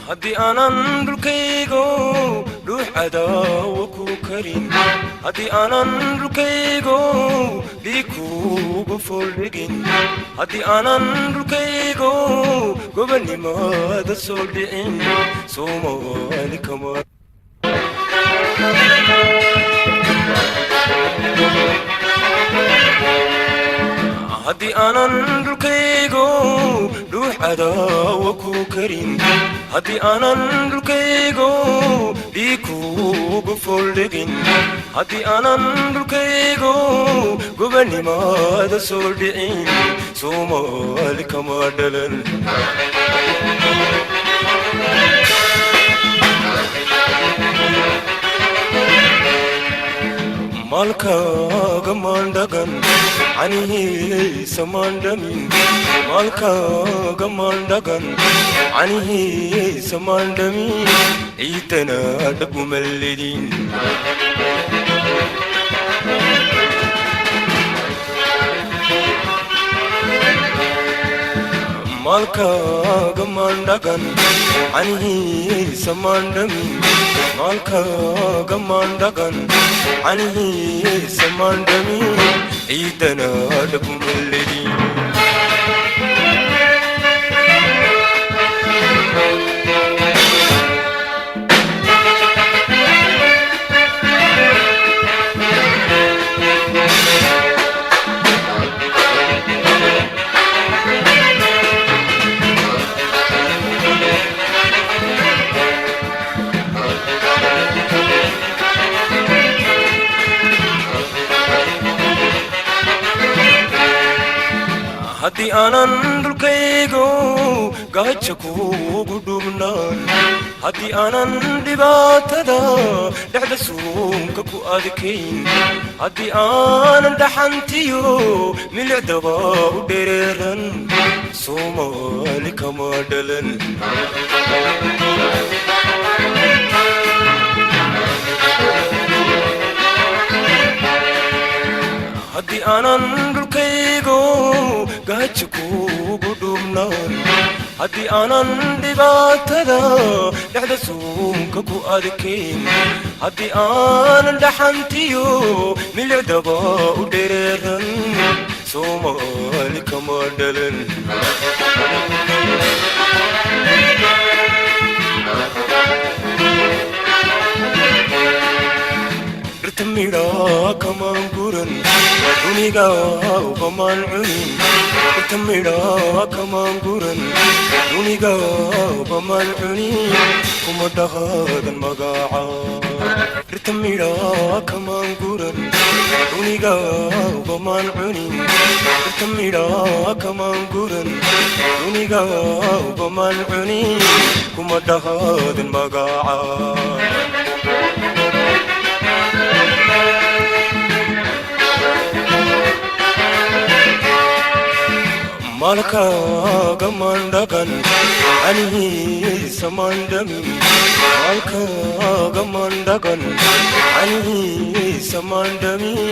Haddii aanan dhulkaygo dhuux cadaawo ku karin, haddii aanan dhulkaygo dhiig kuugu fooldhigin, haddii aanan dhulkaygo gobonnimada soo dhicin, Soomaali kama. Haddii aanan dhulkaygo dhuux cadaawo ku karin, haddii aanan dhulkaygo dhiig kuugu fooldhigin, haddii aanan dhulkaygo gobonnimada soo dhicin, Soomaali kama dhalan. Maalkaaga maandhagan canihiisa maandhamin, maalkaaga maandhagan canihiisa maandhamin, ciidana dhabumalledin. Maalkaaga maandhagan canihiisa maandhamin, maalkaaga maandhagan canihiisa maandhamin, ciidana dhabumalledin. Haddii aanan dhulkaygo gaaja kuugu dhubnaan, haddii aanan dhibaatada dhexda suunka ku adkayn, haddii aanan dhaxantiyo milicdaba u dhereeran, Soomaali kama dhalan. Haddii aanan dhulkaygo gaaja kuugu dhubnaan, haddii aanan dhibaatada dhexda suunka ku adkayn, haddii aanan dhaxantiyo milicdaba u dhereeran, Soomaali kama dhalan. Dhirta midhaa kamaan guran, duniga ubamaan cunin. Dhirta midhaa kamaan guran, duniga ubamaan cunin, kuma dhaqaadan magaca. Dhirta midhaa kamaan guran, duniga ubamaan cunin. Dhirta midhaa kamaan guran, duniga ubamaan cunin, kuma dhaqaadan magaca. Maalkaaga maandhagan canihiisa maandhamin, maalkaaga maandhagan canihiisa maandhamin,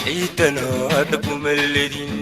ciidana dhabumalledin.